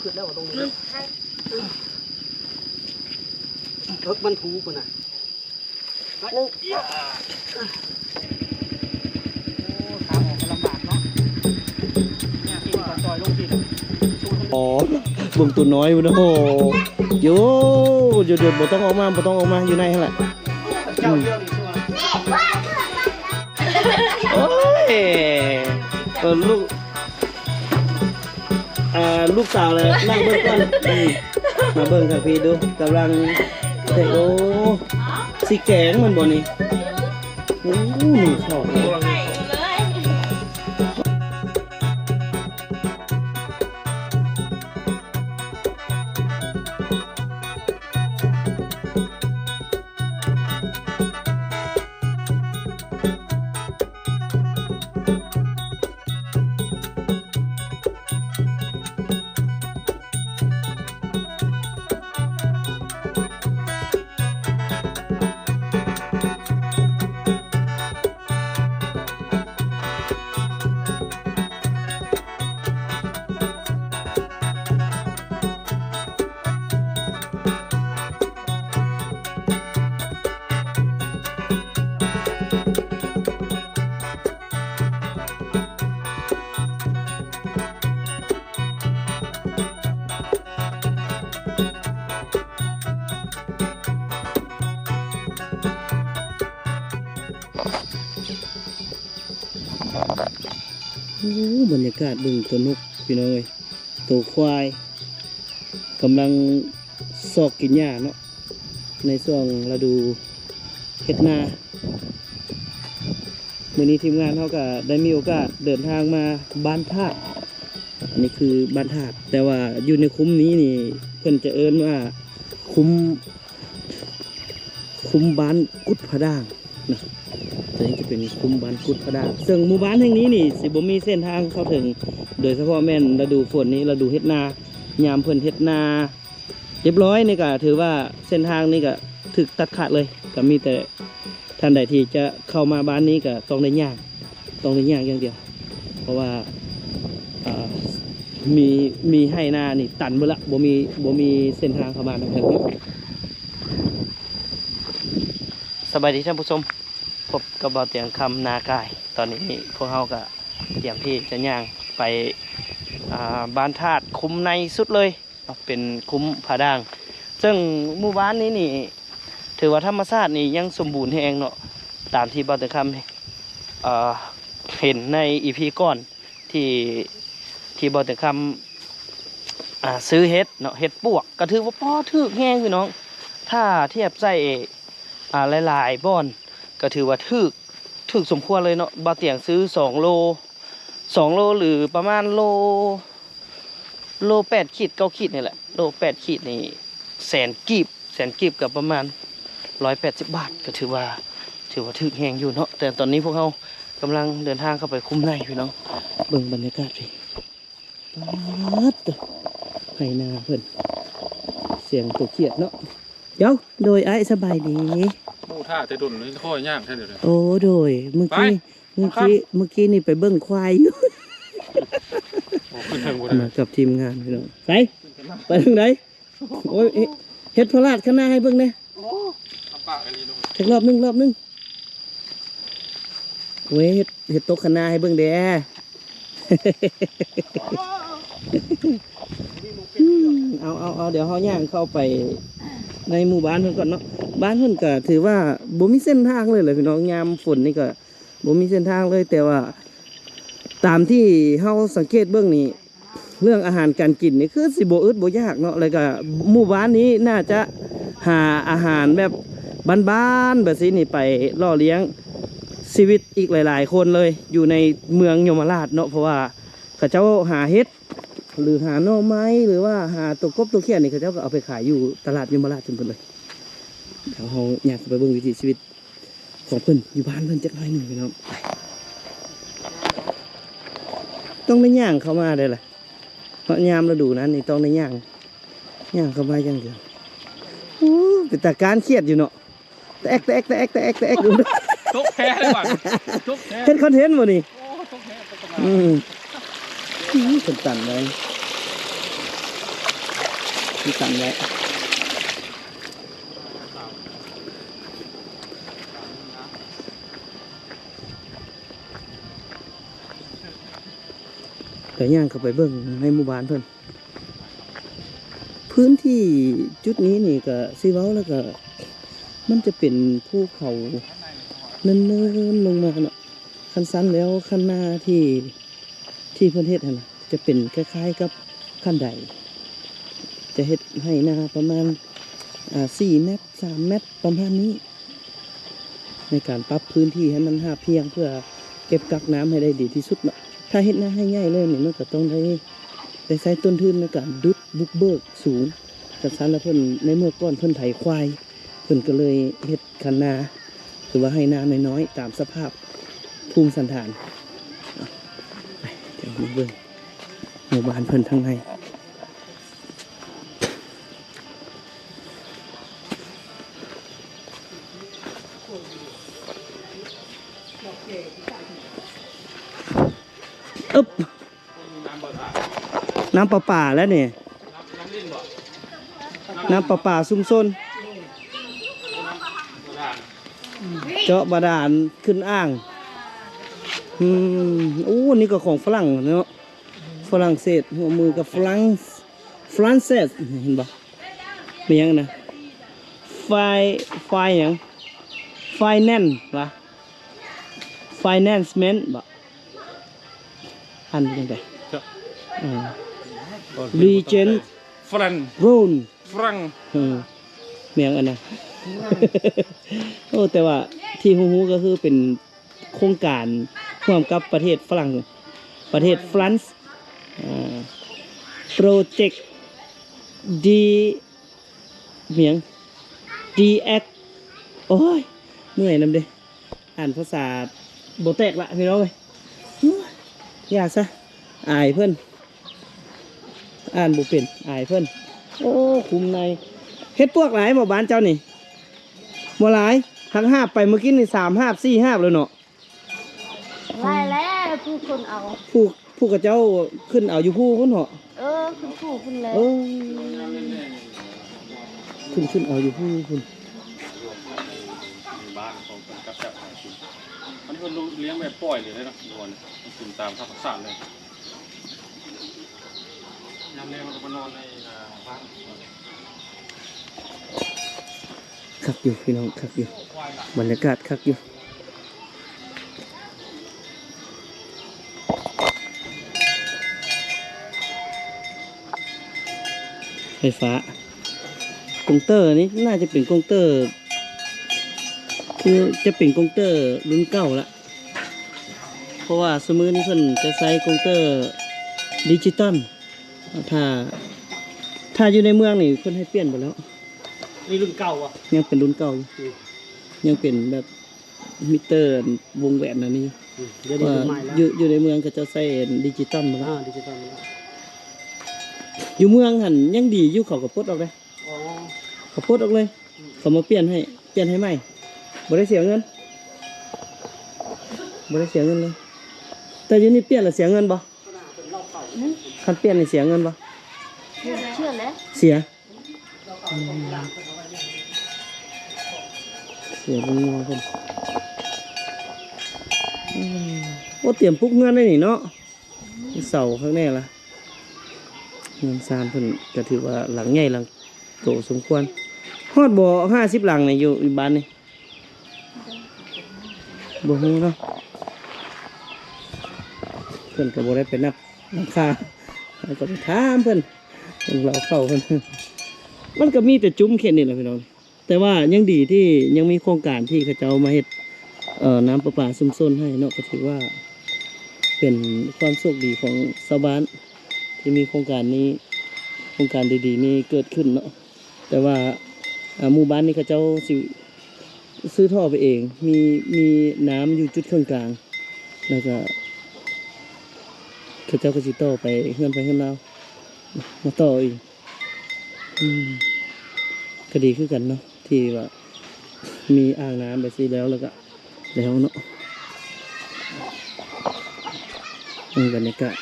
ຂຶ້ນແລ້ວກໍຕ້ອງເລິກ ເອິກມັນຖູພຸ້ນນະ. ໂອ້ ທາງອອກກໍລຳບາກເນາະ ຍາກທີ່ຈະຈອຍລົງທີ່ ອໍ ເບິ່ງຕົວນ້ອຍພຸ້ນນະ. ໂອ້ ໂຢ ໂຢ ບໍ່ຕ້ອງອອກມາ ບໍ່ຕ້ອງອອກມາ ຢູ່ໃນຫັ້ນແຫຼະ. ອືມ ໂອ້ຍ ເອີ ລູກ ອ່າ ລູກສາວແຫຼະ ນັ່ງເບິ່ງກ່ອນ. ອືມ ມາເບິ່ງທາງພີ້ດູ ກຳລັງເຮັດ. ໂອ້ ຊິແກງມັນບໍ່ນີ້? ໂອ້ ໜຶ່ງຊອກ. ໂອ້ ບັນຍາກາດເບິ່ງໂຕນົກ ພີ່ນ້ອງເອີຍ ໂຕຄວາຍກຳລັງຊອກກິນຫຍ້າເນາະ ໃນຊ່ວງລະດູເຮັດນາ. ມື້ນີ້ທີມງານເຮົາກໍໄດ້ມີໂອກາດເດີນທາງມາບ້ານທາດ ອັນນີ້ຄືບ້ານທາດ ແຕ່ວ່າຢູ່ໃນຄຸ້ມນີ້ນີ້ ເພິ່ນຈະເອີ້ນວ່າຄຸ້ມ ຄຸ້ມບ້ານກຸດຜາດ່າງນະ. ຕົວນີ້ຈະເປັນຄຸ້ມບ້ານກຸດຜາດ່າງ ເຊິ່ງໝູ່ບ້ານແຫ່ງນີ້ນີ້ຊິບໍ່ມີເສັ້ນທາງເຂົ້າເຖິງ ໂດຍສະເພາະແມ່ນລະດູຝົນນີ້ ລະດູເຮັດນາ ຍາມເພິ່ນເຮັດນາ ຮຽບຮ້ອຍນີ້ກະຖືວ່າເສັ້ນທາງນີ້ກະຖືກຕັດຂາດເລີຍ ກະມີແຕ່ທ່ານໃດທີ່ຈະເຂົ້າມາບ້ານນີ້ກະຕ້ອງໄດ້ຍ່າງ ຕ້ອງໄດ້ຍ່າງຢ່າງດຽວ ເພາະວ່າ ເອີ ມີ ມີໄຮ່ນານີ້ຕັນເບິດລະ ບໍ່ມີ ບໍ່ມີເສັ້ນທາງເຂົ້າມາທາງເທິງເນາະ. ສະບາຍດີທ່ານຜູ້ຊົມ ພົບກັບບ່າວຕຽງຄຳນາກາຍ ຕອນນີ້ພວກເຮົາກະຕຽມທີ່ຈະຍ່າງໄປ ອ່າ ບ້ານທາດຄຸ້ມໃນສຸດເລີຍ ເນາະ ເປັນຄຸ້ມຜາດ່າງ ເຊິ່ງໝູ່ບ້ານນີ້ນີ້ ຖືວ່າທຳມະຊາດນີ້ຍັງສົມບູນແຮງເນາະ ຕາມທີ່ບ່າວແຕງຄຳ ເອີ ເຫັນໃນອີພີກ່ອນ ທີ່ ທີ່ບ່າວແຕງຄຳ ອ່າ ຊື້ເຫັດເນາະ ເຫັດປວກ ກໍຖືວ່າ ປໍ ຖືກແຮງພີ່ນ້ອງ ຖ້າທຽບໃສ່ ອ່າ ຫຼາຍໆບ່ອນ ກໍຖືວ່າຖືກ ຖືກສົມຄວນເລີຍເນາະ ບ່າວຕຽງຊື້ສອງໂລ ສອງໂລ ຫຼື ປະມານໂລ ໂລແປດຂີດ ເກົ້າຂີດນີ້ແຫຼະ ໂລແປດຂີດນີ້ແສນກີບ ແສນກີບກໍປະມານຮ້ອຍແປດສິບບາດ ກໍຖືວ່າ ຖືວ່າຖືກແຮງຢູ່ເນາະ. ແຕ່ຕອນນີ້ພວກເຮົາກຳລັງເດີນທາງເຂົ້າໄປຄຸ້ມໃນພີ່ນ້ອງ ເບິ່ງບັນຍາກາດພີ້ ປາດໂທ້ ໄຮ່ນາເພິ່ນ ສຽງຕົວຂຽດເນາະ. ເຈົ້າ ໂດຍ ອ້າຍ ສະບາຍດີ ໝູ່ຖ້າແຕ່ດົນ ນີ້ຄ່ອຍຍ່າງແທ້ດຽວນີ້ ໂອ້ ໂດຍ ມື້ກີ້ ໄປ ມື້ກີ້ ມື້ກີ້ນີ້ໄປເບິ່ງຄວາຍຢູ່ ໂອ້ ຂຶ້ນເທິງບໍ່ໄດ້ ມາກັບທີມງານພີ່ນ້ອງ ໄປ ໄປທາງໃດ? ໂອ້ຍ ເຮັດ ເຮັດພະລາດຄະນາໃຫ້ເບິ່ງແດ່ ໂອ້ ລຳບາກອີ່ຫຼີເນາະ ຈັກລອບໜຶ່ງ ລອບໜຶ່ງ ໂອ້ຍ ເຮັດ ເຮັດຕົກຄະນາໃຫ້ເບິ່ງແດ່ ອືມ ເອົາ ເອົາ ເອົາ ດຽວເຮົາຍ່າງເຂົ້າໄປໃນໝູ່ບ້ານເພິ່ນກ່ອນເນາະ. ບ້ານເພິ່ນກະຖືວ່າບໍ່ມີເສັ້ນທາງເລີຍແຫຼະພີ່ນ້ອງ ຍາມຝົນນີ້ກະບໍ່ມີເສັ້ນທາງເລີຍ ແຕ່ວ່າຕາມທີ່ເຮົາສັງເກດເບິ່ງນີ້ ເລື່ອງອາຫານການກິນນີ້ຄືຊິບໍ່ອຶດບໍ່ຢາກເນາະ ແລ້ວກະໝູ່ບ້ານນີ້ໜ້າຈະຫາອາຫານແບບບ້ານໆແບບຊີ້ນີ້ໄປຫຼໍ່ລ້ຽງຊີວິດອີກຫຼາຍໆຄົນເລີຍ ຢູ່ໃນເມືອງຍົມມະລາດເນາະ ເພາະວ່າເຂົາເຈົ້າຫາເຫັດ ຫຼື ຫາໜໍ່ໄມ້ ຫຼືວ່າຫາຕົວກົບຕົວຂຽດນີ້ ເຂົາເຈົ້າກໍເອົາໄປຂາຍຢູ່ຕະຫຼາດຍົມມະລາດພຸ້ນເບິດເລີຍ. ດຽວເຮົາຍ່າງເຂົ້າໄປເບິ່ງວິຖີຊີວິດ ຂອງເພິ່ນຢູ່ບ້ານເພິ່ນຈັກໜ້ອຍໜຶ່ງພີ່ນ້ອງ ຕ້ອງໄດ້ຍ່າງເຂົ້າມາໄດ້ລະ ເພາະຍາມລະດູນັ້ນນີ້ຕ້ອງໄດ້ຍ່າງ ຍ່າງເຂົ້າມາຢ່າງດຽວ. ໂອ້ ເປັນຕາການຄຽດຢູ່ເນາະ ຕະແອກ ຕະແອກ ຕະແອກ ຕະແອກ ຕະແອກ ຕົກແທ້ເລີຍຫວາ ຕົກແທ້ ເຮັດຄອນເທັນບໍ່ນີ້? ໂອ້ ຕົກແທ້ ຕົກກະບາ ອືມ ອືມ ເປັນຕັນເລີຍ. ທີ່ກັນໄວ້. ກໍຍ່າງເຂົ້າໄປເບິ່ງໃນໝູ່ບ້ານເພິ່ນ. ພື້ນທີ່ຈຸດນີ້ນີ້ກໍຊິເວົ້າແລ້ວກໍ ມັນຈະເປັນພູເຂົາເນີນໆລົງມາເນາະ. ຄັນຊັ້ນແລ້ວ ຄັນໜ້າທີ່ ທີ່ເພິ່ນເຮັດຫັ້ນນະ ຈະເປັນຄ້າຍໆກັບຄັນໄດ ຈະເຮັດໄຮ່ນາປະມານ ອ່າ ສີ່ແມັດ ສາມແມັດ ປະມານນີ້ ໃນການປັບພື້ນທີ່ໃຫ້ມັນຮາບພຽງ ເພື່ອເກັບກັກນ້ຳໃຫ້ໄດ້ດີທີ່ສຸດເນາະ. ຖ້າເຮັດນາໃຫ້ໃຫຍ່ເລີຍນີ້ ມັນກໍຕ້ອງໄດ້ ໄດ້ໃຊ້ຕົ້ນທຶນໃນການດຸດບຸກເບີກສູງ. ກະຊັ້ນລະເພິ່ນ ໃນເມື່ອກ່ອນເພິ່ນໄຖຄວາຍ ເພິ່ນກໍເລີຍເຮັດຄັນນາ ຫຼືວ່າໄຮ່ນານ້ອຍໆ ຕາມສະພາບພູມສັນຖານ. ໄປ ດຽວມາເບິ່ງໝູ່ບ້ານເພິ່ນທາງໃນ. ອຶບ ນ້ຳປະປາແລ້ວນີ້ ນ້ຳປະປາຊຸມຊົນ ເຈາະບາດານຂຶ້ນອ່າງ. ອືມ ໂອ້ ນີ້ກໍຂອງຝຣັ່ງເນາະ ຝຣັ່ງເສດ ຮ່ວມມືກັບຝຣັ່ງ ຝຣັ່ງເສດ ເຫັນບໍ່? ມີຫຍັງນະ? ຟາຍ ຟາຍຫຍັງ? ຟາຍແນນ ຫວາ? ຟາຍແນນເມັນ ບໍ່? ອ່ານວ່າຈັ່ງໃດ? ເຈົ້າ ເອີ ຣີເຈນ ຝຣັ່ງ ໂຣນ ຝຣັ່ງ ເອີ ແມ່ນອັນນັ້ນ. ໂອ້ ແຕ່ວ່າທີ່ຮູ້ໆກໍຄືເປັນໂຄງການຮ່ວມກັບປະເທດຝຣັ່ງ ປະເທດຝຣັ່ງ ອ່າ ໂປຣເຈັກ ດີ ຫຍັງ ດີເອັກ ໂອ້ຍ ເມື່ອຍນຳເດ້ ອ່ານພາສາບໍ່ແຕກລະ ພີ່ນ້ອງເອີຍ. ໂອ້ຍ ຢ່າຊະ ອາຍເພິ່ນ ອ່ານບໍ່ເປັນ ອາຍເພິ່ນ. ໂອ້ ຄຸ້ມໃນ ເຮັດປວກຫຼາຍບໍ່ບ້ານເຈົ້ານີ້? ບໍ່ຫຼາຍ ຫາກຫາບໄປມື້ກີ້ນີ້ ສາມຫາບ ສີ່ຫາບແລ້ວເນາະ. ຫຼາຍແລ້ວ ຜູ້ຄົນເອົາ ຜູ້ ຜູ້ເຂົາເຈົ້າຂຶ້ນເອົາຢູ່ພູພຸ້ນເນາະ. ເອີ ຂຶ້ນພູພຸ້ນແຫຼະ. ເອີ ຂຶ້ນ ຂຶ້ນເອົາຢູ່ພູພຸ້ນ. ບ້ານເຂົາກັບຈັບຫາກິນ ອັນນີ້ເພິ່ນລ້ຽງແບບປ່ອຍເລີຍເນາະ ງົວນີ້ ມັນກິນຕາມທຳມະຊາດເລີຍ. ຍາມແລງເຮົາກໍມານອນໃນ ອ່າ ບ້ານ. ຄັກຢູ່ພີ່ນ້ອງ ຄັກຢູ່ ບັນຍາກາດຄັກຢູ່. ໄຟຟ້າ ກົງເຕີນີ້ໜ້າຈະເປັນກົງເຕີ ຄືຈະເປັນກົງເຕີລຸ້ນເກົ່າລະ ເພາະວ່າຊຸມື້ນີ້ເພິ່ນຈະໃຊ້ກົງເຕີດິຈິຕອນ. ຖ້າ ຖ້າຢູ່ໃນເມືອງນີ້ເພິ່ນໃຫ້ປ່ຽນເບິດແລ້ວ. ນີ້ລຸ້ນເກົ່າບໍ່? ຍັງເປັນລຸ້ນເກົ່າຢູ່ ອືມ ຍັງເປັນແບບມິເຕີວົງແຫວນອັນນີ້ ອືມ ດຽວນີ້ເປັນໃໝ່ແລ້ວ. ຢູ່ ຢູ່ໃນເມືອງເຂົາເຈົ້າໃຊ້ດິຈິຕອນໝົດແລ້ວ. ອ່າ ດິຈິຕອນໝົດແລ້ວ. ຢູ່ເມືອງຫັ້ນຍັງດີຢູ່ ເຂົາກໍປົດອອກເດ້. ອໍ ເຂົາປົດອອກເລີຍ ອືມ ເຂົາມາປ່ຽນໃຫ້ ປ່ຽນໃຫ້ໃໝ່ ບໍ່ໄດ້ເສຍເງິນ ບໍ່ໄດ້ເສຍເງິນເລີຍ. ແຕ່ດຽວນີ້ປ່ຽນແລ້ວເສຍເງິນບໍ່? ອືມ ຄັນປ່ຽນນີ້ເສຍເງິນບໍ່? ເສຍແຫຼະ ເສຍ ອືມ ເສຍເງິນເພິ່ນ. ອືມ ໂອ້ ຕຽມປຸກເຮືອນໄດ້ນີ້ເນາະ ເສົາຂ້າງແນ່ລະ. ເຮືອນຊານເພິ່ນກໍຖືວ່າຫຼັງໃຫຍ່ຫຼັງໂຕສົມຄວນ. ຮອດບໍ່ຫ້າສິບຫຼັງນີ້ ຢູ່ ຢູ່ບ້ານນີ້? ບໍ່ຮູ້ເນາະ ເພິ່ນກໍບໍ່ໄດ້ໄປນັບຫຼັງຄາ ເຮົາກໍໄປຖາມເພິ່ນ ເພິ່ນເລົ່າເຂົ້າເພິ່ນ. ມັນກໍມີແຕ່ຈຸ້ມເຂດນີ້ແຫຼະພີ່ນ້ອງ ແຕ່ວ່າຍັງດີທີ່ຍັງມີໂຄງການທີ່ເຂົາເຈົ້າມາເຮັດ ເອີ ນ້ຳປະປາຊຸມຊົນໃຫ້ເນາະ ກໍຖືວ່າເປັນຄວາມໂຊກດີຂອງຊາວບ້ານ ທີ່ມີໂຄງການນີ້ ໂຄງການດີໆນີ້ເກີດຂຶ້ນເນາະ. ແຕ່ວ່າ ອ່າ ໝູ່ບ້ານນີ້ເຂົາເຈົ້າຊິຊື້ທໍ່ໄປເອງ ມີ ມີນ້ຳຢູ່ຈຸດເຄິ່ງກາງ ແລ້ວກໍເຂົາເຈົ້າກໍຊິຕໍ່ໄປເຮືອນໃຜເຮືອນລາວ ມາຕໍ່ອີກ. ອືມ ກໍດີຄືກັນເນາະ ທີ່ວ່າມີອ່າງນ້ຳແບບຊີ້ແລ້ວ ແລ້ວກໍ ແລ້ວເນາະ ເບິ່ງບັນຍາກາດ.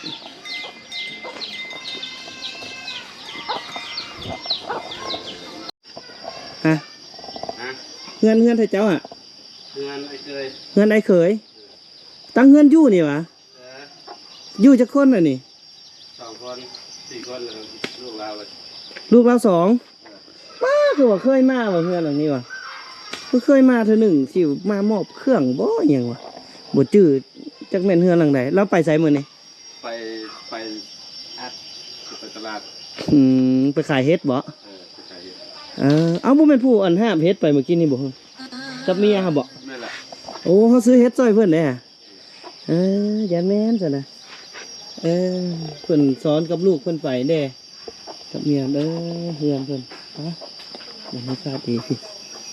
ເຮືອນ ເຮືອນໃຜເຈົ້າອະ? ເຮືອນອ້າຍເຂີຍ ເຮືອນອ້າຍເຂີຍ. ເອີ ຕັ້ງເຮືອນຢູ່ນີ້ຫວາ? ເອີ ຢູ່ຈັກຄົນລະນີ້? ສອງຄົນ ສີ່ຄົນ ແລ້ວລູກລາວ ລູກລາວສອງ. ເອີ ປ້າ ຄືວ່າເຄີຍມາວ່າເຮືອນຫຼັງນີ້ຫວາ? ຄືເຄີຍມາເທື່ອໜຶ່ງ ຊິມາມອບເຄື່ອງບໍ່ ອີ່ຫຍັງຫວາ? ບໍ່ຈື່ຈັກແມ່ນເຮືອນຫຼັງໃດ. ລາວໄປໃສມື້ນີ້? ໄປ ໄປອັດ ໄປຕະຫຼາດ. ອືມ ໄປຂາຍເຫັດບໍ? ເອີ ໄປຂາຍເຫັດ. ເອີ ເອົ້າ ບໍ່ແມ່ນຜູ້ອັນຫາບເຫັດໄປມື້ກີ້ນີ້ບໍ? ກັບເມຍຫັ້ນບໍ? ແມ່ນລະ. ໂອ້ ເຮົາຊື້ເຫັດຊ່ອຍເພິ່ນເດ້. ເອີ ຢ້ານແມ່ນຊັ້ນນະ. ເອີ ເພິ່ນສອນກັບລູກເພິ່ນໄປເດ້ ກັບເມຍ. ເອີ ເຮືອນເພິ່ນ ອາ ບັນຍາກາດດີ.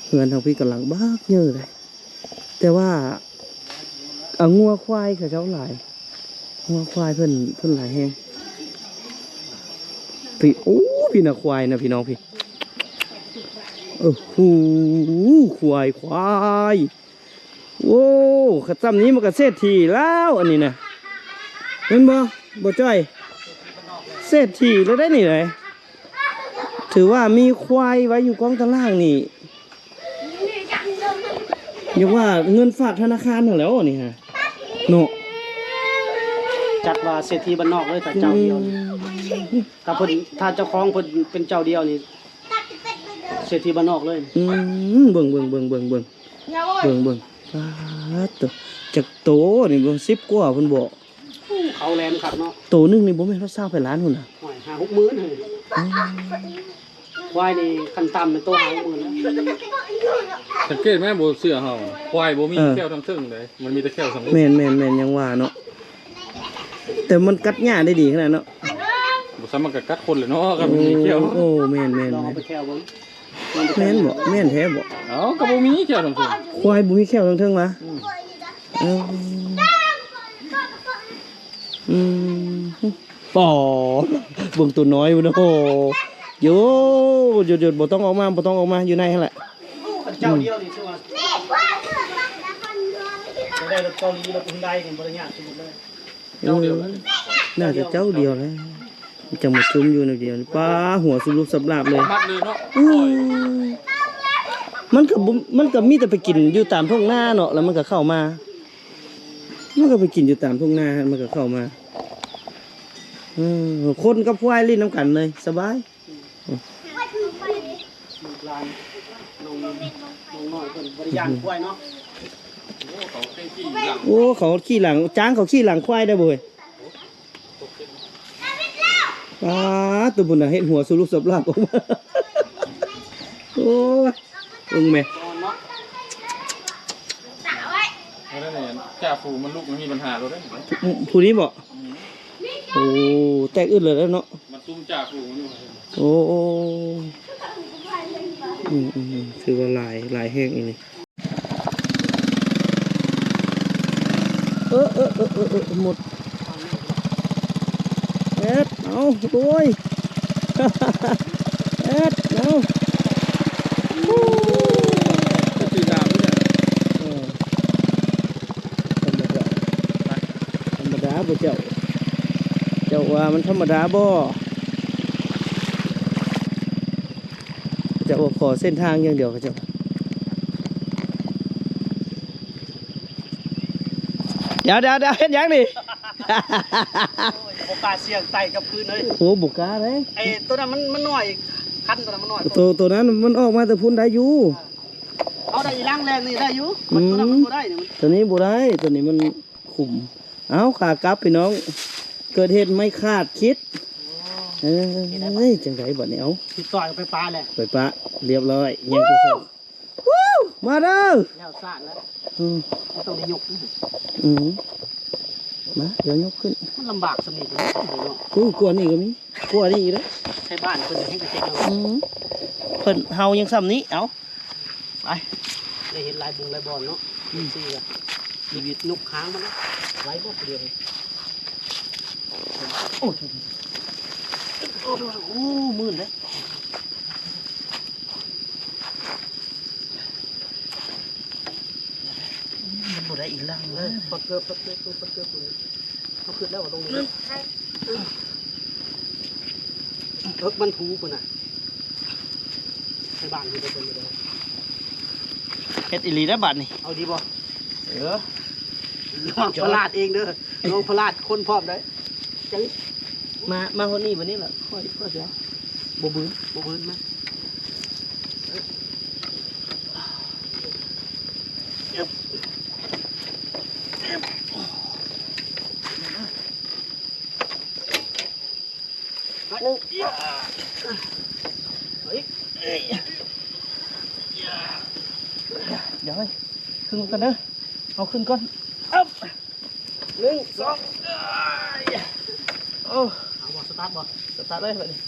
ເຮືອນທາງພີ້ກຳລັງບັກເຍີເດ້ ແຕ່ວ່າ ອາ ງົວຄວາຍເຂົາເຈົ້າຫຼາຍ ງົວຄວາຍເພິ່ນ ເພິ່ນຫຼາຍແຮງ. ພີ້ ໂອ້ ພີ້ນະ ຄວາຍນະ ພີ່ນ້ອງພີ້. ໂອ້ໂຫ ຄວາຍ ຄວາຍ. ໂອ້ ຄັນຊ່ຳນີ້ມັນກະເສດຖີແລ້ວ ອັນນີ້ນະ ແມ່ນບໍ່ ບໍ່ຈ້ອຍ? ເສດຖີແລ້ວໄດ໋ນີ້ໄດ໋. ຖືວ່າມີຄວາຍໄວ້ຢູ່ກ້ອງຕາລ່າງນີ້ ຢ່າວ່າເງິນຝາກທະນາຄານຫັ້ນແຫຼ້ວນີ້ຫາເນາະ. ຈັດວ່າເສດຖີບ້ານນອກເລີຍ ຖ້າເຈົ້າດຽວນີ້. ອືມ ຖ້າເພິ່ນ ຖ້າເຈົ້າຂອງເພິ່ນເປັນເຈົ້າດຽວນີ້ ເສດຖີບ້ານນອກເລີຍ. ອືມ ເບິ່ງ ເບິ່ງ ເບິ່ງ ເບິ່ງ ເບິ່ງ ເບິ່ງ ປາດໂຕ ຈັກໂຕນີ້ເບິ່ງ ສິບກວ່າພຸ້ນບໍ? ເຂົາແຫຼມຄັກເນາະ ໂຕໜຶ່ງນີ້ບໍ່ແມ່ນຮອດຊາວປາຍລ້ານພຸ້ນນະ. ໂອ້ຍ ຫ້າຫົກໝື່ນຫັ້ນ. ອືມ ຄວາຍນີ້ຂັ້ນຕ່ຳແມ່ນໂຕຫ້າຫົກໝື່ນແລ້ວ. ສັງເກດແມ່ນບໍ່ເຊື່ອເຮົາ ຄວາຍບໍ່ມີ ເອີ ແຂ້ວທາງເທິງເດ້ ມັນມີແຕ່ແຂ້ວທາງລຸ່ມ. ແມ່ນໆໆ ຍັງວ່າເນາະ ແຕ່ມັນກັດຫຍ້າໄດ້ດີຂະໜາດເນາະ. ບໍ່ຊ້ຳມັນກະກັດຄົນແຫຼະເນາະ ຄັນມັນມີແຂ້ວ. ໂອ້ ໂອ້ ແມ່ນໆໆ ລອງເອົາໄປແຂ້ວເບິ່ງ. ແມ່ນບໍ? ແມ່ນແທ້ບໍ? ເອົ້າ ກະບໍ່ມີແຂ້ວທາງເທິງ. ຄວາຍບໍ່ມີແຂ້ວທາງເທິງຫວາ? ອືມ ເອີ ອືມ ປໍ ເບິ່ງໂຕນ້ອຍພຸ້ນ. ໂອ້ ໂຢດໆ ບໍ່ຕ້ອງອອກມາ ບໍ່ຕ້ອງອອກມາ ຢູ່ໃນຫັ້ນແຫຼະ. ຄັນເຈົ້າດຽວນີ້ຖືວ່າ ໄດ້ລົດເກົາຫຼີ ລົດຮຸນໄດນີ້ບໍ່ໄດ້ຍາກສຸດເລີຍ. ເຈົ້າດຽວ ເອີ ໜ້າຈະເຈົ້າດຽວແຫຼະ ຈັ່ງມາຈຸ່ມຢູ່ແນວດຽວນີ້. ປ້າ ຫົວສຸລຸບສັບລາບເລີຍ ມັດເລີຍເນາະ. ອືມ ມັນກະບໍ່ ມັນກະມີແຕ່ໄປກິນຢູ່ຕາມທົ່ງນາເນາະ ແລ້ວມັນກະເຂົ້າມາ ມັນກະໄປກິນຢູ່ຕາມທົ່ງນາ ມັນກະເຂົ້າມາ. ເອີ ຄົນກັບຄວາຍຫຼິ້ນນຳກັນເລີຍ ສະບາຍ. ອືມ ລູກຫຼານນ້ອງ ນ້ອງນ້ອຍເພິ່ນບໍ່ໄດ້ຢ້ານຄວາຍເນາະ. ໂອ້ ເຂົາຂີ່ຫຼັງ ຈ້າງເຂົາຂີ່ຫຼັງຄວາຍໄດ້ບໍ່ເຮີ້ຍ? ປາດ ໂຕພຸ້ນນະ ເຮັດຫົວສຸລຸບສັບລາບອອກມາ. ໂອ້ຍ ເບິ່ງແມະ ອັນນັ້ນແຫຼະ ຈ່າຝູງມັນລຸກ ມັນມີບັນຫາໂລດເດ້. ຜູ້ນີ້ບໍ? ອືມ ໂອ້ ແຕກອຶດເລີຍເນາະ. ມັນຕຸ້ມຈ່າຝູງຢູ່. ໂອ້ ໂອ້ ອືມ ອືມ ອືມ ຖືວ່າຫຼາຍ ຫຼາຍແຮງອີ່ຫຼີ. ເອີ ເອີ ເອີ ເອີ ໝົດ ເອັດ ເອົາ ໂອ້ຍ ເອັດ ເອົາ ຄືໜາວເດ້. ເອີ ທຳມະດາ ທຳມະດາບໍ່ເຈົ້າ? ເຈົ້າວ່າມັນທຳມະດາບໍ່? ເຈົ້າຂໍເສັ້ນທາງຢ່າງດຽວ ເຂົາເຈົ້າ. ດຽວ ດຽວ ດຽວ ເຮັດຫຍັງນີ້? ໂອ້ຍ ບໍ່ກ້າສ່ຽງໄຕ່ກັບຄືນເລີຍ. ໂອ້ ບໍ່ກ້າເດ້. ໄອ້ໂຕນັ້ນມັນ ມັນນ້ອຍ ຄັນໂຕນັ້ນມັນນ້ອຍ. ໂຕ ໂຕນັ້ນມັນອອກມາແຕ່ພຸ້ນໄດ້ຢູ່. ເຮົາໄດ້ອີ່ຫຼັງແລງນີ້ໄດ້ຢູ່. ອືມ ໂຕນັ້ນມັນບໍ່ໄດ້ນີ້ ມັນ ໂຕນີ້ບໍ່ໄດ້ ໂຕນີ້ມັນ ຂຸມ. ເອົ້າ ຂາກັບພີ່ນ້ອງ ເກີດເຫດໄມ່ຄາດຄິດ. ໂອ້ ເອີ ເອີຍ ຈັ່ງໃດບັດນີ້? ເອົ້າ ຕິດຕໍ່ໄປປະແຫຼະ ໄປປະ ລຽບຮ້ອຍ ຍັງບໍ່ສົ່ງ. ວູ້ ມາເດີ ແລ້ວຊາດແລ້ວ. ອືມ ມັນຕ້ອງໄດ້ຍົກ. ອືມ ມາ ດຽວຍົກຂຶ້ນ. ມັນລຳບາກສ່ຳນີ້ເນາະ. ໂອ້ ກວ່ານີ້ກໍມີ ກວ່ານີ້ອີກເດ້. ໃຫ້ບ້ານເພິ່ນໃຫ້ໄປເຈັກເນາະ. ອືມ ເພິ່ນ ເຮົາຍັງສ່ຳນີ້. ເອົ້າ ໄປ ໄດ້ເຫັນຫຼາຍບຸງຫຼາຍບ່ອນເນາະ. ອືມ ຊີ້ລະ ຊີວິດນົກຫາງມັນນະ ໄວບໍ່ຜູ້ດຽວນີ້. ໂອ້ ໂອ້ ໂອ້ ມື່ນເດ້. ມັນບໍ່ໄດ້ອີ່ຫຼັງເລີຍ. ເອີ ປະເກີບ ປະເກີບ ປະເກີບ. ເຮົາຄິດແລ້ວວ່າຕົງນີ້ ເອີ ມັນຖູພຸ້ນນະ ໃນບ້ານຢູ່ ໄປເບິ່ງຢູ່ເດີ. ເຮັດອີ່ຫຼີໄດ໋ບາດນີ້. ເອົາດີບໍ່? ເອີ ລອງພະລາດເອງເດີ ລອງພະລາດຄົນພ້ອມໄດ໋. ຈັ່ງ ມາ ມາຮອດນີ້ບາດນີ້ລະ ຄ່ອຍ ຄ່ອຍເດ ບໍ່ບືນ ບໍ່ບືນມາ. ໜຶ່ງ ເອີຍ ດຽວເຮີ້ຍ ຂຶ້ນກ່ອນເດີ ເອົາຂຶ້ນກ່ອນ ເອົາ ໜຶ່ງ ສອງ ໂອ້ ເອົາບໍ່ ສະຕາດບໍ່? ສະຕາດເລີຍບາດນີ້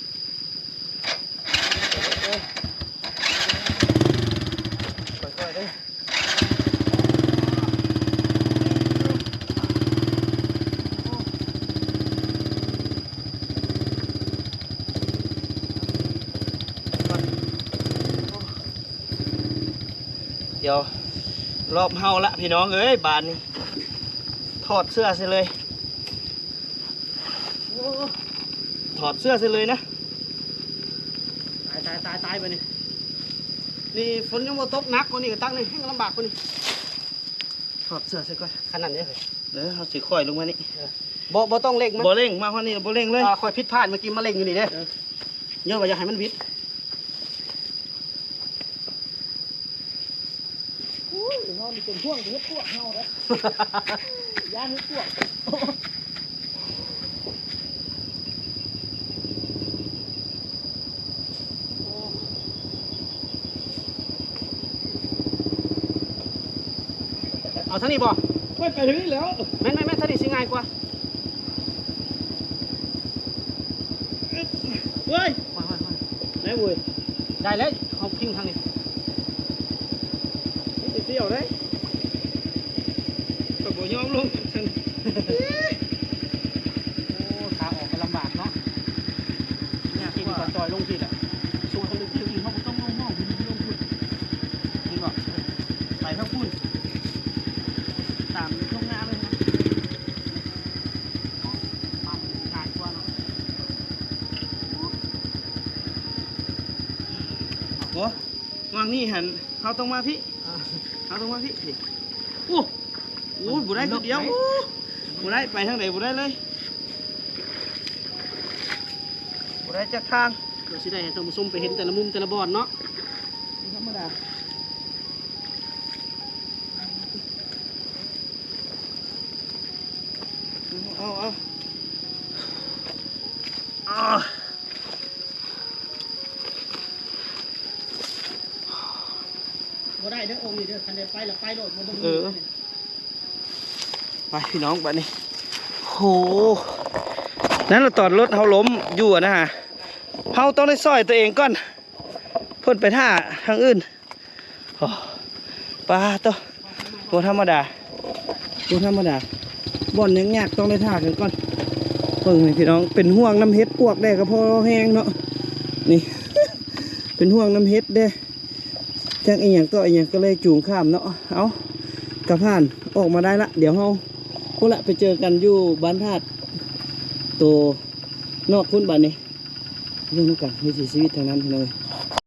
ຄ່ອຍໆເດີ. ດຽວລອບເຮົາລະພີ່ນ້ອງເອີຍ ບາດນີ້ ຖອດເສື້ອໃສ່ເລີຍ. ໂອ້ ຖອດເສື້ອໃສ່ເລີຍນະ. ຕາຍ ຕາຍ ຕາຍ ຕາຍ ບາດນີ້ ນີ້ຝົນຍັງບໍ່ຕົກໜັກກວ່ານີ້ ກໍຕັກນີ້ແຮ່ງລຳບາກກວ່ານີ້. ຖອດເສື້ອໃສ່ກ່ອນ ຂະໜາດນີ້ເລີຍ ເອີ ເຮົາຊິຄ່ອຍລົງມານີ້ ເອີ ບໍ່ ບໍ່ຕ້ອງເລັ່ງມັນ ບໍ່ເລັ່ງ ມາຮອດນີ້ບໍ່ເລັ່ງເລີຍ. ອ່າ ຂ້ອຍຜິດພາດເມື່ອກີ້ ມາເລັ່ງຢູ່ນີ້ເດ້ ເອີ ຍ້ອນວ່າຢາກໃຫ້ມັນຫວິດ. ໂອ້ຍ ເຮົານີ້ເປັນຫ່ວງເຮັດພວກເຮົາເດ້ ຢ້ານເຮັດພວກ. ເອົາທາງນີ້ບໍ່? ໄປ ໄປທາງນີ້ແລ້ວ ແມ່ນໆໆ ທາງນີ້ຊິງ່າຍກວ່າ. ເວີຍ ໄດ້ເວີຍ ໄດ້ແລ້ວ ເຮົາພິງທາງນີ້ ມັນຊິປ່ຽວເດ້ ຂ້ອຍບໍ່ຍອມລົງຊັ້ນ. ໂອ້ ທາງອອກກໍລຳບາກເນາະ ຍາກ ທີ່ກໍຈອຍລົງພີ້ແຫຼະ ສູງຂຶ້ນໄປອີກ ເຮົາກໍຕ້ອງລົງ ເຮົາລົງພຸ້ນ ເຫັນບໍ່ ໄປທາງພຸ້ນ ຕາມທົ່ງນາເລີຍ. ໂອ້ ຫວ່າງນີ້ຫັ້ນ ເຮົາຕ້ອງມາພີ້ ອ່າ ເຮົາຕ້ອງມາພີ້ ພີ້ ໂອ້ ໂອ້ຍ ບໍ່ໄດ້ຄືດຽວ ໂອ້ ບໍ່ໄດ້ ໄປທາງໃດບໍ່ໄດ້ເລີຍ ບໍ່ໄດ້ຈັກທາງ. ເພື່ອຊິໄດ້ໃຫ້ທ່ານຜູ້ຊົມໄປເຫັນແຕ່ລະມຸມແຕ່ລະບ່ອນເນາະ ບໍ່ທຳມະດາ. ເອົາ ເອົາ ເອົາ ບໍ່ໄດ້ເດີ ອົງນີ້ເດີ ຄັນໄດ້ໄປລະໄປໂລດ ບໍ່ເບິ່ງ ເອີ ໄປພີ່ນ້ອງ ບາດນີ້ ໂຫ ນັ້ນລະຕອນລົດເຮົາລົ້ມຢູ່ຫັ້ນນະ ເຮົາຕ້ອງໄດ້ຊ່ອຍຕົວເອງກ່ອນ ເພິ່ນໄປຖ້າທາງອື່ນ. ໂອ້ ປາໂຕ ບໍ່ທຳມະດາ ບໍ່ທຳມະດາ ບ່ອນຍາກໆຕ້ອງໄດ້ຖ້າກັນກ່ອນ. ເບິ່ງນີ້ພີ່ນ້ອງ ເປັນຫ່ວງນຳເຫັດປວກແດ່ກໍພໍແຮງເນາະ ນີ້ ເປັນຫ່ວງນຳເຫັດແດ່ ຈັກອີ່ຫຍັງຕໍ່ອີ່ຫຍັງ ກໍເລີຍຈູງຂ້າມເນາະ. ເອົາ ກະຜ່ານອອກມາໄດ້ລະ ດຽວເຮົາ ພຸ້ນລະ ໄປເຈີກັນຢູ່ບ້ານທາດໂຕນອກພຸ້ນ ບາດນີ້ ເບິ່ງນຳກັນ ວິຖີຊີວິດທາງນັ້ນພີ່ນ້ອງເອີຍ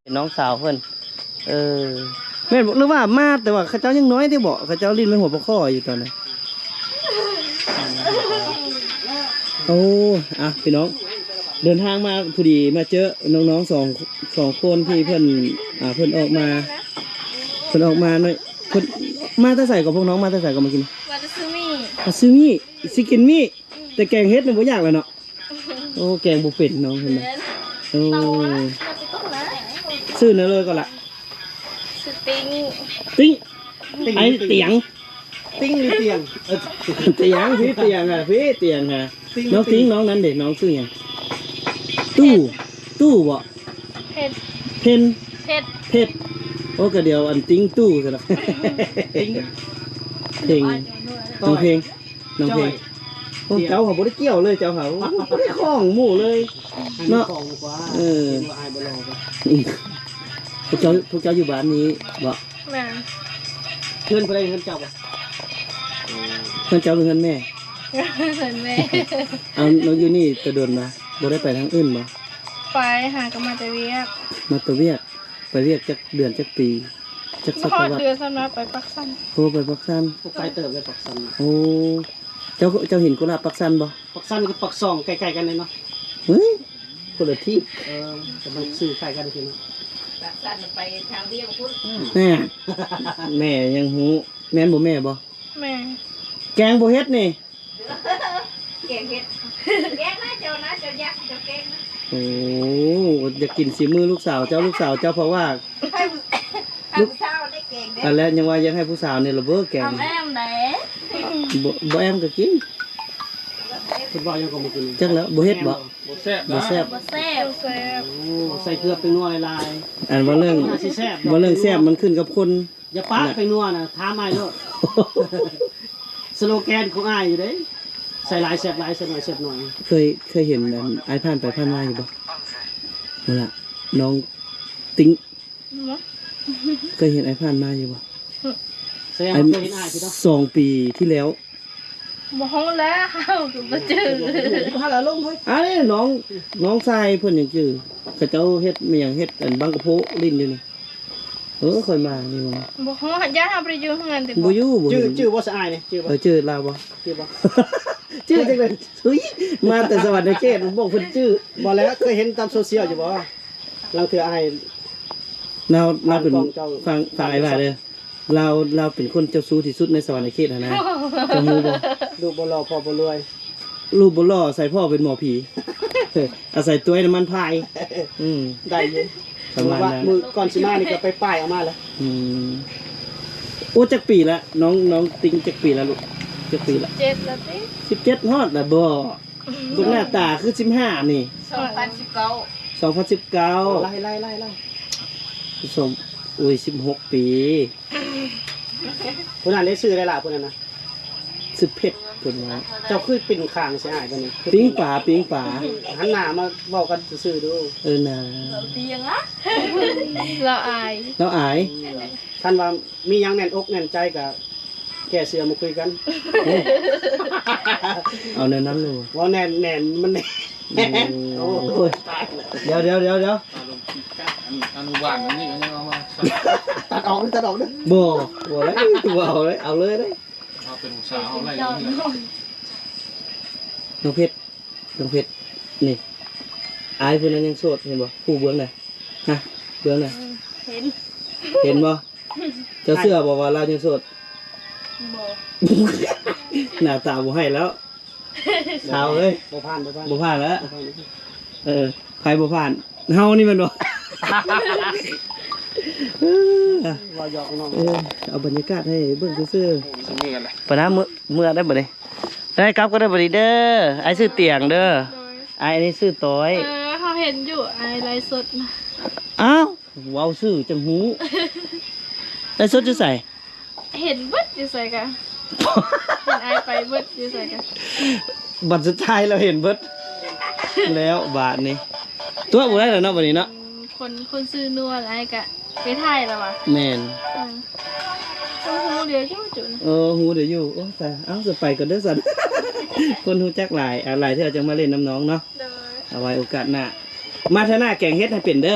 ເປັນນ້ອງສາວເພິ່ນ. ເອີ ແມ່ນບໍ່ ຫຼືວ່າມາແຕ່ວ່າເຂົາເຈົ້າຍັງນ້ອຍຕິເບາະ ເຂົາເຈົ້າຫຼິ້ນແມ່ນຫົວປາຄໍຢູ່ຕອນນັ້ນ. ໂອ້ ອ່ະ ພີ່ນ້ອງ ເດີນທາງມາພໍດີ ມາເຈີນ້ອງໆ ສອງ ສອງຄົນທີ່ເພິ່ນ ອ່າ ເພິ່ນອອກມາ ເພິ່ນອອກມາໜ້ອຍ ເພິ່ນມາແຕ່ໃສກໍ ພວກນ້ອງມາແຕ່ໃສກໍ ມາກິນ ມາແຕ່ຊື້ໝີ່ ມາຊື້ໝີ່ ຊິກິນໝີ່ ອືມ ແຕ່ແກງເຫັດນີ້ບໍ່ຢາກແລ້ວເນາະ. ໂອ້ ແກງບໍ່ເປັນນ້ອງເພິ່ນນະ. ແມ່ນ ໂອ້ ເອົາລະ ຊື້ແນວເລີຍກ່ອນລະ ຊື້ຕິ້ງ ຕິ້ງ ຕິ້ງ ໄອ້ຕຽງ ຕິ້ງ ຫຼື ຕຽງ ເອີ ຕຽງ ພີ້ຕຽງອະ ພີ້ຕຽງອະ ຕິ້ງ ນ້ອງຕິ້ງ ຕິ້ງ ນ້ອງນັ້ນເດ ນ້ອງຊື່ຫຍັງ? ຕູ້ ຕູ້ບໍ? ເພັດ ເພັນ ເພັດ ເພັດ ໂອ້ ກະດຽວອັນຕິ້ງຕູ້ຊັ້ນລະ ຕິ້ງ ເພັງ ນ້ອງເພັງ. ນ້ອງເພັງ ໂອ້ ເຈົ້າຫາບໍ່ໄດ້ກ່ຽວເລີຍ ເຈົ້າຫາບໍ່ໄດ້ຂ້ອງໝູ່ເລີຍເນາະ. ເອີ ພວກເຈົ້າ ພວກເຈົ້າຢູ່ບ້ານນີ້ບໍ? ແມ່ນ ເຮືອນຜູ້ໃດ ເຮືອນເຈົ້າບໍ? ເຮືອນເຈົ້າຫຼືເຮືອນແມ່? ເຮືອນແມ່. ເອົາ ນ້ອງຢູ່ນີ້ແຕ່ດົນນະ ບໍ່ໄດ້ໄປທາງອື່ນບໍ? ໄປ ຫາກໍມາແຕ່ວຽກ ມາແຕ່ວຽກ. ໄປວຽກຈັກເດືອນຈັກປີ? ຈັກສະຕະວັດ ຮອດເດືອນຊັ້ນນະ ໄປປາກຊັນ. ໂອ້ ໄປປາກຊັນ. ໂອ້ ໄກເຕີບເດ້ປາກຊັນ. ໂອ້ ເຈົ້າ ເຈົ້າເຫັນໂຄລາດປາກຊັນບໍ່? ປາກຊັນກັບປາກຊ່ອງໃກ້ໆກັນເລີຍເນາະ. ເຮີ້ຍ ຄົນລະທີບ. ເອີ ແຕ່ມັນຊື່ຄ້າຍກັນຄືເນາະ. ປາກຊັນໄປທາງວຽງພຸ້ນ. ແມ່ ແມ່ຍັງຮູ້ ແມ່ນບໍ່ແມ່ບໍ່? ແມ່ ແກງບໍ່ເຮັດນີ້. ແກງເຫັດ ແກງນະເຈົ້ານະ ເຈົ້າຢາກເຈົ້າແກງນະ. ໂອ້ ຢາກກິນສີມືລູກສາວເຈົ້າ ລູກສາວເຈົ້າ ເພາະວ່າ ໃຫ້ ໃຫ້ຜູ້ສາວໄດ້ແກງເດ້. ອັນແລະຍັງວ່າຢາກໃຫ້ຜູ້ສາວນີ້ລະເບີແກງ. ອ້ຳແອ້ມໃດ. ບໍ່ ບໍ່ແອ້ມກໍກິນ. ເພິ່ນເວົ້າຫຍັງກໍບໍ່ກິນ. ຈັກແລ້ວ ບໍ່ເຮັດບໍ່? ບໍ່ແຊບ ບໍ່ແຊບ ບໍ່ແຊບ ບໍ່ແຊບ. ໂອ້ ໃສ່ເກືອແປ້ງນົວຫຼາຍໆ. ອັນວ່າເລື່ອງ ໜ້າຊິແຊບ ວ່າເລື່ອງແຊບມັນຂຶ້ນກັບຄົນ. ຢ່າປະແປ້ງນົວນະ ຖາມອ້າຍໂລດ. ສະໂລແກນຂອງອ້າຍຢູ່ເດ້ ໃສ່ຫຼາຍແຊບຫຼາຍ ໃສ່ໜ້ອຍແຊບໜ້ອຍ. ເຄີຍ ເຄີຍເຫັນອັນອ້າຍຜ່ານໄປຜ່ານມາຢູ່ບໍ່? ນັ້ນລະ ນ້ອງຕິງ ເຄີຍເຫັນອ້າຍຜ່ານມາຢູ່ບໍ່? ສະແດງວ່າເຄີຍເຫັນອ້າຍຢູ່ເນາະ ສອງປີທີ່ແລ້ວ. ບໍ່ຮູ້ແລ້ວ ເຮົາກໍບໍ່ຈື່. ພາລາລົງເຮີ້ຍ. ອັນນີ້ນ້ອງ ນ້ອງຊາຍເພິ່ນຍັງຈື່ ເຂົາເຈົ້າເຮັດແມ່ນຫຍັງ ເຮັດອັນບັ້ງກະໂພຫຼິ້ນຢູ່ນີ້. ເອີ ຂ້ອຍມານີ້ວ່າ ບໍ່ຮູ້ ຢ້ານເຮົາບໍ່ໄດ້ຢູ່ເຮືອນຕິ. ບໍ່ຢູ່ ບໍ່ເຫັນ. ຈື່ ຈື່ບໍ່ສະອ້າຍນີ້? ຈື່ບໍ່? ເອີ ຈື່ລາວບໍ່? ຈື່ບໍ່? ຈື່ຈັ່ງໃດ? ເຮີ້ຍ ມາແຕ່ສະຫວັນນະເຂດ ບອກເພິ່ນຈື່. ບໍ່ແລ້ວ ເຄີຍເຫັນຕາມໂຊຊຽວຢູ່ບໍ່? ລາງເທື່ອອ້າຍ ລາວ ລາວເປັນ ຟັງ ຟັງອ້າຍວ່າເດີ. ລາວ ລາວເປັນຄົນເຈົ້າຊູ້ທີ່ສຸດໃນສະຫວັນນະເຂດຫັ້ນນະ. ເຈົ້າຮູ້ບໍ່? ລູກບໍ່ຫຼໍ່ພໍ່ບໍ່ລວຍ. ລູກບໍ່ຫຼໍ່ ອາໄສພໍ່ເປັນໝໍຜີ ອາໄສຕົວໃຫ້ນ້ຳມັນພາຍ. ອືມ ໄດ້ຢູ່ ປະມານນັ້ນ. ມື້ກ່ອນຊິມານີ້ກໍໄປປ້າຍເອົາມາແລ້ວ. ອືມ ໂອ້ ຈັກປີລະ? ນ້ອງ ນ້ອງຕິງຈັກປີລະລູກ? ຈັກປີລະ? ສິບເຈັດແລ້ວຕິ. ສິບເຈັດຮອດລະບໍ່? ເບິ່ງໜ້າຕາຄືສິບຫ້ານີ້. ສອງພັນສິບເກົ້າ ສອງພັນສິບເກົ້າ. ໄລ່ ໄລ່ ໄລ່ ໄລ່ ສອງ ໂອ້ຍ ສິບຫົກປີ. ຜູ້ນັ້ນໄດ້ຊື່ໄດ້ລະ ຜູ້ນັ້ນນະ ຊື່ເພັດເພິ່ນວ່າ. ເຈົ້າຄືປິ່ນຂ້າງໃສ່ອ້າຍປານນີ້? ປີ້ງປາ ປີ້ງປາ. ຫັນໜ້າມາເວົ້າກັນຊື່ໆດູ. ເອີນາ ລາວອາຍ ລາວອາຍ. ອືມ ຄັນວ່າມີຫຍັງແໜ້ນອົກແໜ້ນໃຈກະແກ້ເສື້ອມາຄຸຍກັນ. ເອົາແນວນັ້ນເລີຍ ເວົ້າແໜ້ນ ແໜ້ນ ມັນແໜ້ນ. ໂອ້ຍ ຕາຍແລ້ວ. ດຽວ ດຽວ ດຽວ ດຽວ ອາລົມຂີ້ກາກ ອະນຸ ອະນຸບານອັນນີ້ກໍຍັງເອົາມາໃສ່. ຕັດອອກເດີ ຕັດອອກເດີ. ບໍ່ ບໍ່ໄດ້ ບໍ່ເອົາເລີຍ ເອົາເລີຍເດ້. ເຮົາເປັນຜູ້ສາວ ເຮົາໄລ່ເລື່ອງ. ນ້ອງເພັດ ນ້ອງເພັດ ນີ້ ອ້າຍຜູ້ນັ້ນຍັງໂສດ ເຫັນບໍ່? ຜູ້ເບື້ອງນັ້ນ ຮະ ເບື້ອງນັ້ນ. ເອີ ເຫັນ ເຫັນບໍ່? ເຈົ້າເຊື່ອບໍ່ວ່າລາວຍັງໂສດ? ບໍ່. ໜ້າຕາບໍ່ໃຫ້ແລ້ວ ສາວເອີຍ. ບໍ່ຜ່ານ ບໍ່ຜ່ານ ບໍ່ຜ່ານແລ້ວ. ບໍ່ຜ່ານ ເອີ ໃຜບໍ່ຜ່ານ? ເຮົານີ້ແມ່ນບໍ່? ເອີ ວ່າຢອກນ້ອງ. ເອີ ເອົາບັນຍາກາດໃຫ້ເບິ່ງຊື່ໆ. ໂອ້ຍ ຊິເມື່ອລະ ປະນາ ເມື່ອ ເມື່ອໄດ້ບັດນີ້. ໄດ້ກັບກໍໄດ້ບັດນີ້ເດີ. ອ້າຍຊື່ຕຽງເດີ. ໂດຍ. ອ້າຍ ອັນນີ້ຊື່ຕ້ອຍ. ເອີ ເຮົາເຫັນຢູ່ ອ້າຍໄລຟ໌ສົດນະ. ອ້າວ ເວົ້າຊື່ຈັ່ງຮູ້. ໄລຟ໌ສົດຢູ່ໃສ? ເຫັນເບິດຢູ່ໃສກະ ເຫັນອ້າຍໄປເບິດຢູ່ໃສກະ. ບັດສຸດທ້າຍລາວເຫັນເບິດແລ້ວບາດນີ້. ຕົວະບໍ່ໄດ້ແລ້ວເນາະ ບັດນີ້ເນາະ. ອືມ ຄົນ ຄົນຊື່ນົວ ອ້າຍກະໄປຖ່າຍລະຫວາ? ແມ່ນ. ເອີ ຮູ້ເດີຢູ່ຈຸນ. ເອີ ຮູ້ເດີຢູ່. ໂອ້ ຕາຍ ເອົ້າ ຈະໄປກ່ອນເດີຊັ້ນ. ຄົນຮູ້ຈັກຫຼາຍ ອາ ຫຼາຍເທື່ອຈັ່ງມາຫຼິ້ນນຳນ້ອງເນາະ. ໂດຍ. ເອົາໄວ້ໂອກາດໜ້າ. ມາເທື່ອໜ້າແກງເຫັດໃຫ້ເປັນເດີ.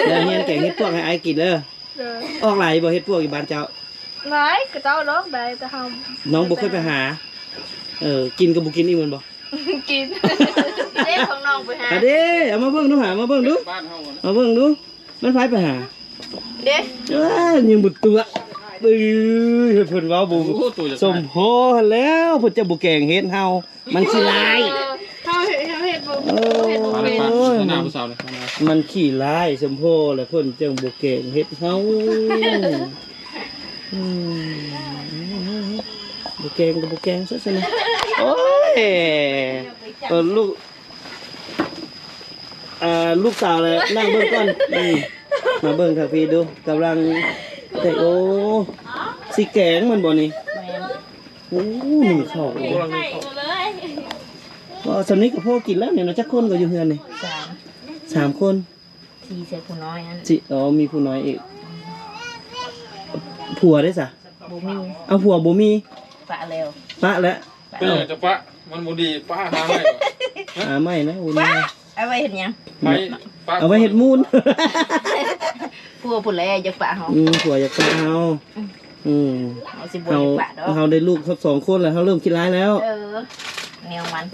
ແລ້ວຮຽນແກງເຫັດປວກໃຫ້ອ້າຍກິນເດີ. ໂດຍ. ອອກຫຼາຍບໍ່ເຫັດປວກຢູ່ບ້ານເຈົ້າ? ຫຼາຍ ເຂົາເຈົ້າອອກໄດ້ ແຕ່ເຮົາ ນ້ອງບໍ່ເຄີຍໄປຫາ. ເອີ ກິນກໍບໍ່ກິນອີກແມ່ນບໍ່? ກິນ. ເດ້ ຂອງນ້ອງໄປຫາ. ອາເດ້ ເອົາມາເບິ່ງດູຫາ ມາເບິ່ງດູ ບ້ານເຮົານະ ມາເບິ່ງດູ ແມ່ນໃຜໄປຫາ? ເດ້. ເອີ ຍັງບໍ່ຕົວະ. ເອີ ເພິ່ນເວົ້າບໍ່ ໂອ້ ສົມພໍຫັ້ນແລ້ວ ເພິ່ນຈະບໍ່ແກງເຫັດເຮົາ. ມັນຂີ້ຮ້າຍ. ເອີ ເຮົາເຮັດ ເຮົາເຮັດບໍ່ ເອີ ເຮົາເຮັດບໍ່ເປັນ. ໜ້າຜູ້ສາວເລີຍ ມັນຂີ້ຮ້າຍສົມພໍແຫຼະ ເພິ່ນຈັ່ງບໍ່ແກງເຫັດເຮົາ. ອືມ ບໍ່ແກງກໍບໍ່ແກງຊະຊັ້ນນະ. ໂອ້ຍ ເອີ ລູກ ອ່າ ລູກສາວແຫຼະ ນັ່ງເບິ່ງກ່ອນ. ອືມ ມາເບິ່ງທາງພີ້ດູ ກຳລັງແກງ. ໂອ້ ຊິແກງມັນບໍ່ນີ້? ແມ່ນ. ໂອ້ ໜຶ້ງເຂົ້າເລີຍ. ບໍ່ ສ່ຳນີ້ກໍພໍກິນແລ້ວນີ້ເນາະ. ຈັກຄົນກໍຢູ່ເຮືອນນີ້? ສາມ ສາມຄົນ. ສີ່ໃສ່ຜູ້ນ້ອຍຫັ້ນ. ສີ່ ອໍ ມີຜູ້ນ້ອຍອີກ. ຜົວເດ້ສະ? ບໍ່ມີ. ເອົາ ຜົວບໍ່ມີ? ປະແລ້ວ. ປະແລ້ວ? ເປັນຫຍັງຈະປະ? ມັນບໍ່ດີ ປະຫາໃໝ່. ຫາໃໝ່ນະ ບຸນ. ປະ ເອົາໄວ້ເຮັດຫຍັງ? ໄປ ປະ ເອົາໄວ້ເຮັດມູນ. ຜົວພຸ້ນແຫຼະຢາກປະເຮົາ. ອືມ ຜົວຢາກປະເຮົາ. ອືມ ອືມ ເຮົາຊິບໍ່ຢາກປະດອກ. ເຮົາ ເຮົາໄດ້ລູກສອງຄົນແລ້ວ ເຮົາເລີ່ມຂີ້ຮ້າຍແລ້ວ. ເອີ ແນວມັນ.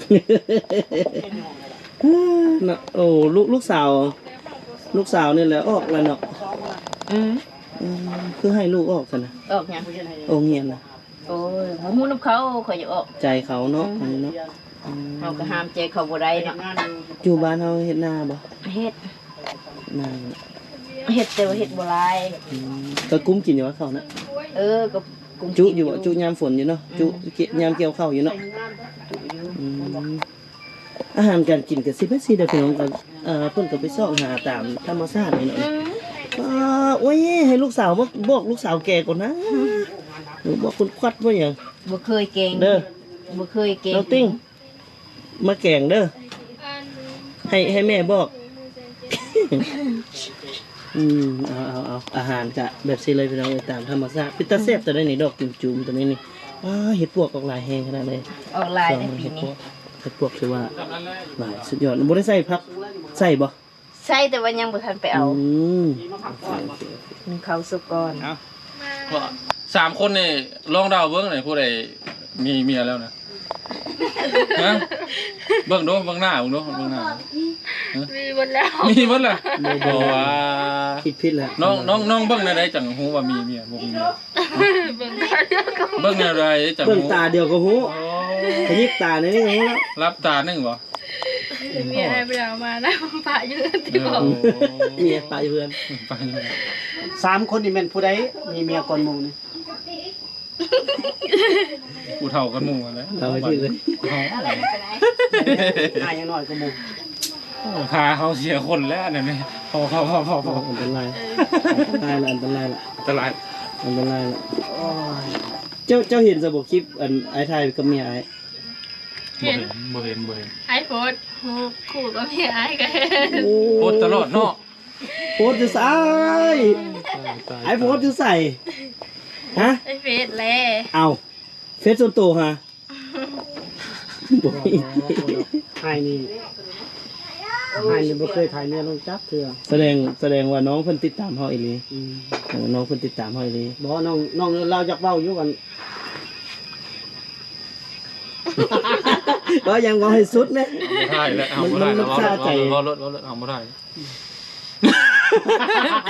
ເນາະ ໂອ້ ລູກ ລູກສາວ ລູກສາວນີ້ແຫຼະອອກແລ້ວເນາະ. ອືມ ອືມ ຄືໃຫ້ລູກອອກຊັ້ນນະ? ອອກຫຍັງ? ໂຮງຮຽນນະ. ໂອ້ຍ ບໍ່ຮູ້ນຳເຂົາ ຂ້ອຍຢາກອອກ. ໃຈເຂົາເນາະ. ອືມ ອັນນີ້ເນາະ. ອືມ ເຮົາກໍຫ້າມໃຈເຂົາບໍ່ໄດ້ເນາະ. ຢູ່ບ້ານເຮົາເຮັດນາບໍ່? ເຮັດ ນາ ເຮັດ ແຕ່ວ່າເຮັດບໍ່ຫຼາຍ. ອືມ ກໍກຸ້ມກິນຢູ່ວ່າເຂົານະ? ເອີ ກໍກຸ້ມກິນຢູ່. ຈຸຢູ່ບໍ່? ຈຸຍາມຝົນຢູ່ເນາະ. ອືມ ຈຸຍາມກ່ຽວເຂົ້າຢູ່ເນາະ. ຈຸຢູ່. ອືມ ອາຫານການກິນກໍຊິເປັນຊີ້ແຫຼະພີ່ນ້ອງ. ກໍ ເອີ ເພິ່ນກໍໄປຊອກຫາຕາມທຳມະຊາດນີ້ເນາະ. ອືມ ອ່າ ໂອ້ຍ ໃຫ້ລູກສາວບອກ ບອກລູກສາວແກກ່ອນນະ. ອືມ ບອກຄຸນຄວັດວ່າຫຍັງ? ບໍ່ເຄີຍແກງເດີ ບໍ່ເຄີຍແກງ. ນ້ອງຕິ່ງ ມາແກງເດີ ໃຫ້ ໃຫ້ແມ່ບອກ. ອືມ ເອົາ ເອົາ ເອົາ ອາຫານກະແບບຊີ້ເລີຍພີ່ນ້ອງເອີຍ ຕາມທຳມະຊາດ. ເປັນຕາແຊບຕົວໃດນີ້ ດອກຈຸ້ມໆຕົວນີ້ນີ້. ວ້າ ເຫັດປວກອອກຫຼາຍແຮງຂະໜາດເລີຍ. ອອກຫຼາຍໃນປີນີ້. ເຫັດປວກ ເຫັດປວກຖືວ່າຫຼາຍ ສຸດຍອດ. ບໍ່ໄດ້ໃສ່ຜັກ ໃສ່ບໍ່? ໃສ່ ແຕ່ວ່າຍັງບໍ່ທັນໄປເອົາ. ອືມ ໜຶ້ງເຂົ້າສຸກກ່ອນ. ເອົາ ສາມຄົນນີ້ລອງເດົາເບິ່ງ ຜູ້ໃດມີເມຍແລ້ວນະ? ຮະ? ເບິ່ງດູ ເບິ່ງໜ້າເບິ່ງດູ ເບິ່ງໜ້າ. ຮະ? ມີໝົດແລ້ວ ມີໝົດແລ້ວ. ບໍ່ ບໍ່ ບໍ່ວ່າ ຄິດຜິດແລ້ວ. ນ້ອງ ນ້ອງ ນ້ອງເບິ່ງແນວໃດຈັ່ງຮູ້ວ່າມີເມຍ ບໍ່ມີເມຍ? ເບິ່ງຕາດຽວກໍ ເບິ່ງແນວໃດຈັ່ງຮູ້? ເບິ່ງຕາດຽວກໍຮູ້. ໂອ້ ຂະຍິບຕາໜ້ອຍໜຶ່ງກໍຮູ້ແລ້ວ. ຫຼັບຕາໜຶ່ງບໍ່? ເມຍໃຫ້ໄປເອົາມານະ ປະຢູ່ເຮືອນຕິ. ເອີ ເມຍປະຢູ່ເຮືອນ ປະຢູ່ເຮືອນ. ສາມຄົນນີ້ແມ່ນຜູ້ໃດມີເມຍກ່ອນໝູ່ນີ້? ຜູ້ເຖົ້າກ່ອນໝູ່ຫັ້ນແຫຼະ. ເອົາໃຫ້ຖືກເລີຍ. ເອົາ ອ້າຍຍັງນ້ອຍກວ່າໝູ່. ໂອ້ ພາເຮົາເສຍຄົນແລ້ວອັນນັ້ນ. ພໍ ພໍ ພໍ ພໍ ພໍ. ໂອ້ ອັນຕະລາຍ ອັນຕະລາຍລະ ອັນຕະລາຍລະ ອັນຕະລາຍ ອັນຕະລາຍລະ. ໂອ້ຍ ເຈົ້າ ເຈົ້າເຫັນຊະບໍ່ ຄລິບອັນອ້າຍຖ່າຍກັບເມຍອ້າຍ? ເຫັນ ບໍ່ເຫັນ ບໍ່ເຫັນ ບໍ່ເຫັນ. ອ້າຍໂພສຮູບຄູ່ກັບເມຍອ້າຍກໍເຫັນ. ໂອ້ ໂພສຕະຫຼອດເນາະ. ໂພສຢູ່ໃສ? ຕາຍ ຕາຍ ອ້າຍໂພສຢູ່ໃສ? ຮະ? ໃນເຟສແຫຼະ. ເອົ້າ ເຟສສ່ວນໂຕຫາ? ບໍ່ມີ. ອ້າຍນີ້ ອ້າຍນີ້ບໍ່ເຄີຍຖ່າຍເມຍລົງຈັກເທື່ອ. ສະແດງ ສະແດງວ່ານ້ອງເພິ່ນຕິດຕາມເຮົາອີ່ຫຼີ. ອືມ ເອີ ນ້ອງເພິ່ນຕິດຕາມເຮົາອີ່ຫຼີ. ບໍ່ ນ້ອງ ນ້ອງລາວຢາກເວົ້າຢູ່ ອັນ ເວົ້າຫຍັງ ເວົ້າໃຫ້ສຸດແດ່. ເຮົາບໍ່ຖ່າຍແລ້ວ ເຮົາບໍ່ຖ່າຍແລ້ວ. ມັນ ມັນ ມັນຄາໃຈ. ເວົ້າລົດ ເວົ້າລົດ ເຮົາບໍ່ຖ່າຍ.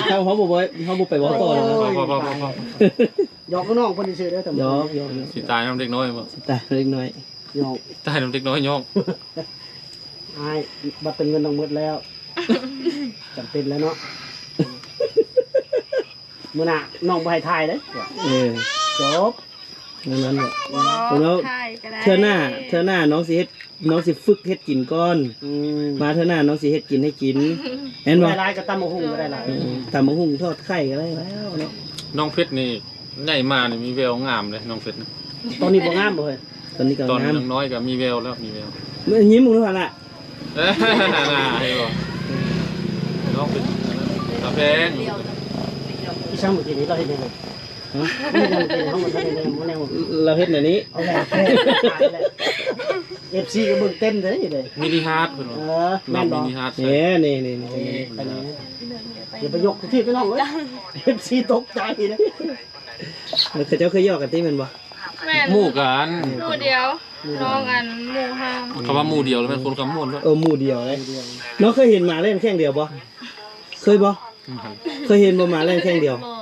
ເຮົາ ເຮົາບໍ່ ເຮົາບໍ່ໄປເວົ້າຕໍ່ແລ້ວ. ພໍ ພໍ ພໍ ພໍ ພໍ. ຢອກນ້ອງເພິ່ນຊື່ໆເດີທ່ານຜູ້ຊົມ. ຢອກ ຢອກ ຢອກ. ຊິຕາຍນຳເດັກນ້ອຍບໍ່? ຊິຕາຍນຳເດັກນ້ອຍ. ຢອກ ຕາຍນຳເດັກນ້ອຍ ຢອກ. ອ້າຍ ບັດເຕີມເງິນນ້ອງໝົດແລ້ວ. ຈຳເປັນແລ້ວເນາະ. ມື້ໜ້ານ້ອງບໍ່ໃຫ້ຖ່າຍເດ້. ເອີ ຈົບ. ນັ້ນແຫຼະ. ບໍ່ ເນາະ ຖ່າຍກໍໄດ້. ເທື່ອໜ້າ ເທື່ອໜ້ານ້ອງຊິເຮັດ ນ້ອງຊິຝຶກເຮັດກິນກ່ອນ. ອືມ ມາເທື່ອໜ້ານ້ອງຊິເຮັດກິນໃຫ້ກິນ. ແມ່ນບໍ່? ຫຼາຍໆກໍຕຳບັກຫຸ່ງກໍໄດ້ຫຼາຍ. ເອີ ຕຳບັກຫຸ່ງ ທອດໄຂ່ກໍໄດ້ແລ້ວເນາະ. ນ້ອງເພັດນີ້ໃຫຍ່ມານີ້ມີແວວງາມເດ້ ນ້ອງເພັດນີ້. ຕອນນີ້ບໍ່ງາມບໍ່ເຮີ້ຍ? ຕອນນີ້ກໍ ຕອນງາມ ຍັງນ້ອຍກໍມີແວວແລ້ວ ມີແວວ. ຍິ້ມເບິ່ງດູຫັ້ນລະ. ເອີ ເຫັນບໍ່? ນ້ອງເປັນຕາແພງ. ອີ່ຫຍັງເມື່ອກີ້ນີ້ລາວເຮັດຫຍັງ? ຮະ? ເມື່ອກີ້ນີ້ເຮົາບໍ່ທັນໄດ້ແນມ ບໍ່ແນມ. ລາວເຮັດແນວນີ້. ເອົາແຫຼະ ເອັຟຊີກໍເບິ່ງເຕັມເດ້. ມິນິຮາດເພິ່ນວ່າ. ເອີ ແມ່ນບໍ່? ມີນິຮາດ. ເອີ ນີ້ໆໆ ນີ້ ນີ້ ນີ້ ໄປນີ້. ຢ່າໄປຍົກທີ່ພີ່ນ້ອງເອີຍ ເອັຟຊີຕົກໃຈເດ້. ເຂົາເຈົ້າເຄີຍຢອກກັນຕິແມ່ນບໍ່? ແມ່ນ ໝູ່ກັນ ໝູ່ດຽວ ນ້ອງອັນໝູ່ເຮົາ. ຄຳວ່າໝູ່ດຽວລະແມ່ນຄົນຄຳມ່ວນເນາະ. ເອີ ໝູ່ດຽວເລີຍ. ນ້ອງເຄີຍເຫັນໝາແລ່ນແຂ້ງດຽວບໍ່? ເຄີຍບໍ່? ເຄີຍເຫັນບໍ່ໝາແລ່ນແຂ້ງດຽວ? ບໍ່.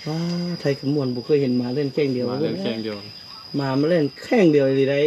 ວ້າ ໄທຄຳມ່ວນ ບໍ່ເຄີຍເຫັນໝາແລ່ນແຂ້ງດຽວ. ໝາແລ່ນແຂ້ງດຽວ ໝາມາແລ່ນແຂ້ງດຽວອີ່ຫຼີໃດ໋.